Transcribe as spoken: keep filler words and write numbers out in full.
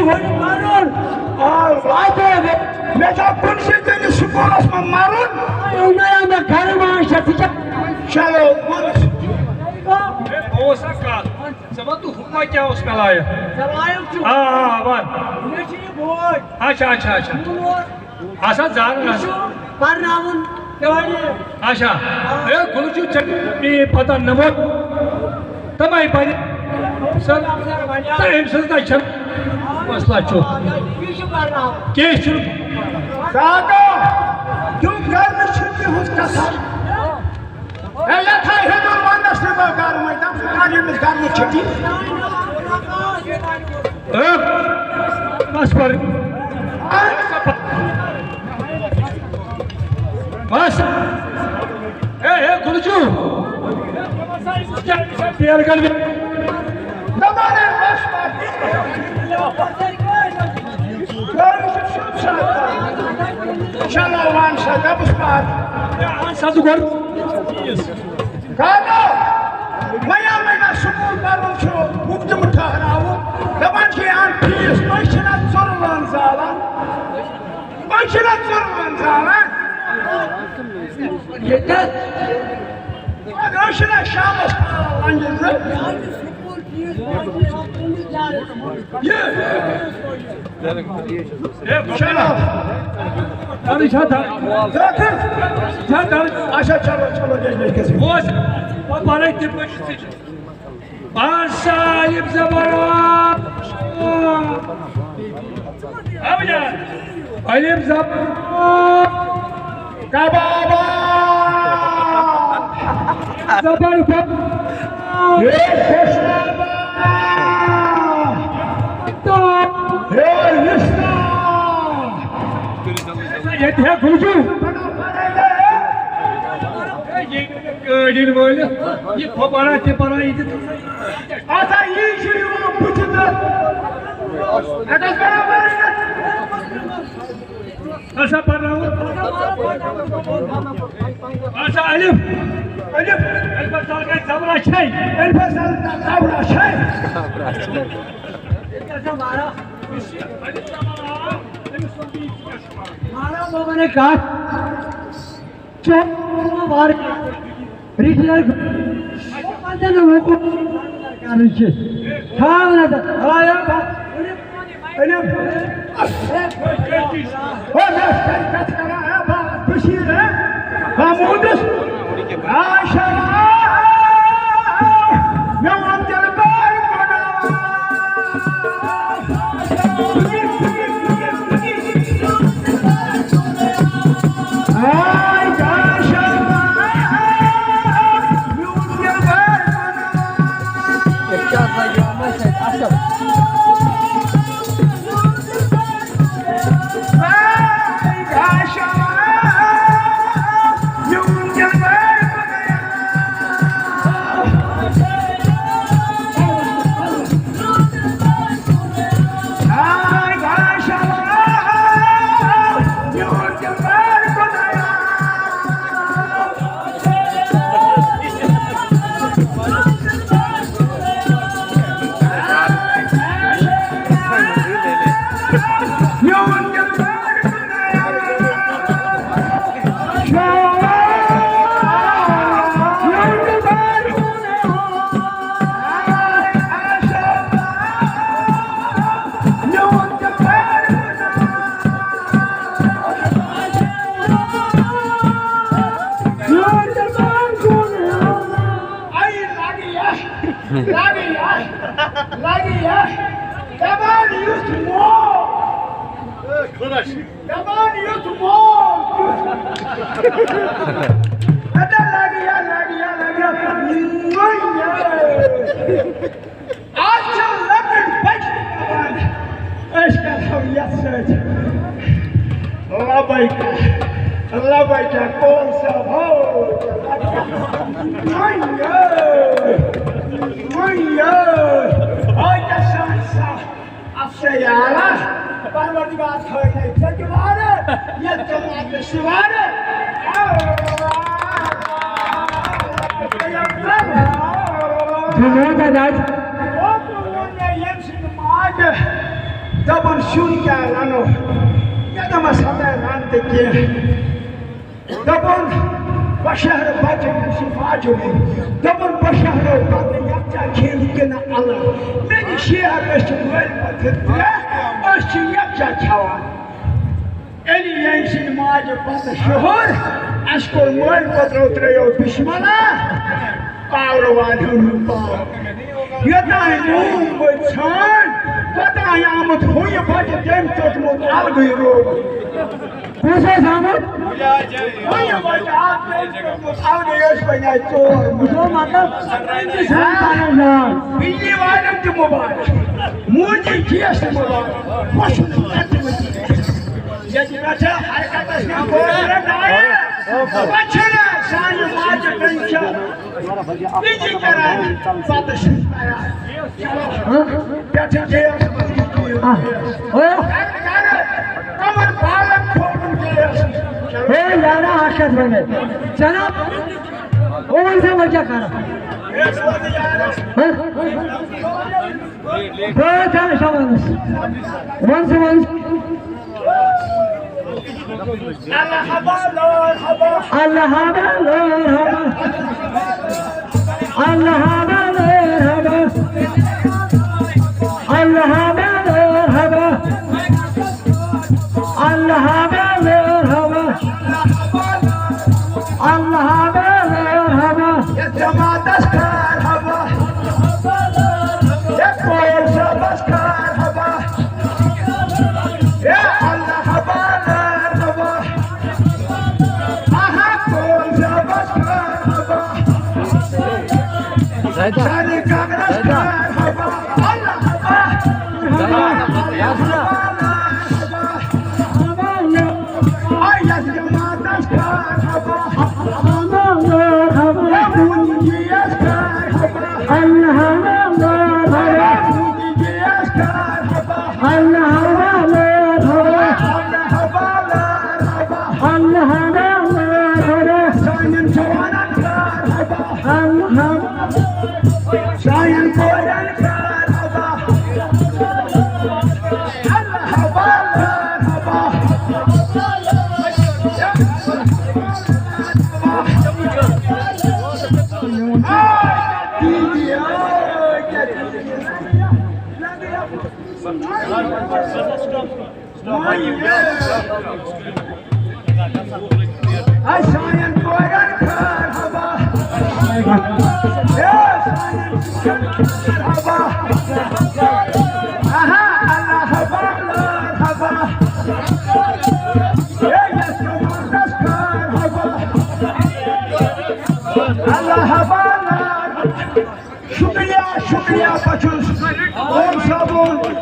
وۄنۍ پَرُن۔ آ، واتہِ۔ مےٚ چھا کُنہِ سۭتۍ تٔمِس سکوٗلَس منٛز مَرُن؟ وۄنۍ آو مےٚ گَرٕ وۄنۍ چھا ژٕ کیٛاہ؟ چلو، وَلہٕ۔ ہے، بہٕ اوسا کَتھ؟ ژٕ وَن تہٕ ہُہ ما کیٛاہ اوس مےٚ لایق؟ ژےٚ لایق چھُ۔ آ، آ، وَن۔ مےٚ چھُ یہِ بوے۔ اچھا، اچھا، اچھا۔ میون اچھا، زانان۔ یہِ چھُ پرناوُن پیوان یہِ۔ اچھا۔ اے، گُلہٕ چھُ ژےٚ مے پتہ نمبر۔ تَمے بَنہِ۔ سَر، تہٕ أمۍ سٕنٛز نہ چھَنہٕ مسئلہ چھُ۔ یہِ چھُ پرناوُن۔ کینٛہہ چھُنہٕ۔ کاکا، تِم گرنہٕ چھِ تِہُنٛد کَتھا۔ ہے، یَتھ ہا ہیوٚتُن وَنٛدَس نہٕ بہٕ گَرٕ وۄنۍ، دَپ ژٕ کَر ییٚمِس گَرنہٕ چھُٹی۔ اے، بس پر۔ بس۔ اے، اے، گُلجو۔ پیر کر۔ دَپان ہے، بس پر۔ چلو، وَن سا، دَپُس پر۔ سا ژٕ گۄڈٕ۔ کانو، وۄنۍ آو مےٚ نہ سکوٗل پَرُن چھُ، حُکم ٹھہراوُن۔ دَپان چھِ یہِ اَن فیٖس، أسۍ چھِنہ ژُرلَن زالان؟ أسۍ چھِنہ ژُرلَن زالان؟ ییٚتٮ۪تھ؟ أسۍ چھِنہ شامَس پَران لَنجہِ زٕ؟ یہِ۔ چلو۔ اَدٕ چھا دَ-، چھا دَ-، اچھا، چلو، چلو، جے، جے، کیسے؟ بہٕ اوسُس، بہٕ پَرَے تہِ پٲٹھۍ ژٕ چھُکھ۔ پانٛژھ صاحب زبر۔ اَو جان۔ الف زبر۔ کبابا۔ زبر ب-، اے خوشنابا۔ اے رشتہ۔ ییٚتہِ ہا گُلجو۔ اے، یہِ گٲڑۍ یِنہٕ وٲلِتھ۔ یہِ پھۄپھرا تہِ پھۄپھرا یہِ تہِ۔ اَتھ ہا یی چھُ یِوان بُتھِ تہٕ۔ اَتھ ٲس برابر۔ اچھا، پرناوُن۔ اچھا، الف۔ الف۔ الفس تل گژھِ زبرا چھے۔ الفس تل زبرا چھے۔ مانا بابا نے کہا، چون وار ریٹائر پنجن لوگوں کو کرنی چاہیے۔ ہاں، نہ تو، آیا تھا۔ علم۔ او، مےٚ ٲس تۄہہِ کَتھ کَران، ہے، بہٕ آس بشیٖر، ہے۔ بہٕ موٗدُس۔ آشا، مےٚ ووٚن تیٚلہِ بار گۄڈٕ۔ آے آشا، مےٚ ووٚن تیٚلہِ بار گۄڈٕ۔ ارشاد بھائی، یہِ آو مےٚ سۭتۍ اَصٕل۔ لگیا، لگیا، لگیا۔ دپان یُتھ مول۔ خۄدا چھُ۔ دپان یُتھ مول تیُتھ۔ ادا لگیا، لگیا، لگیا۔ وۄنۍ یارٕ۔ آز چھِ لۄکٕٹۍ بچہِ تہِ دپان، أسۍ کرہو یتھ سۭتۍ۔ لبیک، لبیک، کون سا ہو؟ وۄنۍ یارٕ، وۄنۍ یارٕ۔ آ کیٛاہ سان سا۔ افسے یارا، پروردگار تھٲینَے ژےٚ تہِ وارٕ، یَتھ جماعتس تہِ وارٕ۔ جماعت ادا۔ او، تُہۍ ووٚن مےٚ ییٚمہِ سٕنٛدِ ماجہِ۔ دَپان، سیُن کیٛاہ رَنو؟ مےٚ دوٚپمَس، ہَتَے رَن تہٕ کینٛہہ۔ دَپان، بہٕ شہرٕ بَچہٕ، یُس یہِ واجہِ ووٚن۔ دَپان، بہٕ شہرٕ پَتہٕ یَکجاہ کھیٚیہِ کِنہٕ اَلگ؟ مےٚ نِش شیر، أسۍ چھِ مٲلۍ پَتہٕ ترٛےٚ، أسۍ چھِ یَکجاہ کھٮ۪وان۔ ییٚلہِ ییٚمہِ سٕنٛدِ ماجہِ پَتہٕ شوہُر، اَسہِ کوٚر مٲلۍ پَتہٕ ترٛٲیِو بِسمَلہ، پاورٕ والہِ ہُنٛد پاور۔ یوٚتام نوٗن بٔتۍ ژھانٛڈ، توٚتام آمُت ہُہ یہِ بَچہٕ، تٔمۍ ژوٚٹمُت اَلگٕے روب۔ کُس اوس آمُت؟ ہُہ یہِ بَچہٕ اَکھ، تٔمۍ ژوٚٹمُت اَلگٕے، ٲسۍ وۄنۍ اَتہِ ژور۔ وٕچھو مطلب، أمۍ چھِ سٲنۍ پَنٕنۍ ناو۔ بجلی والٮ۪ن تہِ مُبارک، موٗجی جِیَس تہِ مُبارک، خۄش چھُ ییٚتہِ پٮ۪ٹھٕ حرکتس منٛز گوٚو نہٕ ڈایہِ۔ پتہٕ چھُنہٕ سانہِ ماجہِ بیٚنہِ چھِ بِجہِ کران، پتہٕ چھُ تیار۔ چلو، پٮ۪ٹھٕ گیس، آ۔ گرٕ، گرٕ، کمن بالن کھولُن گیس۔ ہے یارا، اکھ کتھ ونے۔ جناب، او وۄنۍ ژٕ وۄنۍ کیٛاہ کران؟ ہہ؟ بٲتھ آسہِ وَنُس۔ وَن سا، وَن سا۔ الہبا لٲر ہبا۔ الہبا لٲر ہبا۔ الہبا لٲر ہبا۔ الہبا لٲر ہبا۔ الہبا لٲر ہبا۔ الہبا لٲر ہبا۔ یَتھ جماعتس کار ہبا۔ یَتھ کول صٲبس کار ہبا۔ یا الہبا لٲر ہبا۔ آہا، کول صٲبس کار ہبا۔ سانہِ کانگرس کار ہبا۔ الہبا۔ الہبا لٲر ہبا۔ آ، یَتھ جماعتس کار ہبا۔ ہبا لٲر ہبا۔ یا مودی جیَس کار ہبا۔ الہبا لٲر ہبا۔ یا مودی جیَس کار ہبا۔ الہبا لٲر ہبا۔ الہبا لٲر ہبا۔ الہبا لٲر ہبا۔ سانٮ۪ن جوانن کار ہبا۔ الہبا۔ سانٮ۪ن کورٮ۪ن کار ہبا۔ الہبا لٲر ہبا۔ آ، سانٮ۪ن کورٮ۪ن کار ہبا۔ اے، سانٮ۪ن کورٮ۪ن کار ہبا۔ آہا، الہبا لٲر ہبا۔ اے، یَتھ جماعتس کار ہبا۔ الہبا لٲر۔ شُکریہ، شُکریہ، بہٕ چھُس عوم صٲبُن۔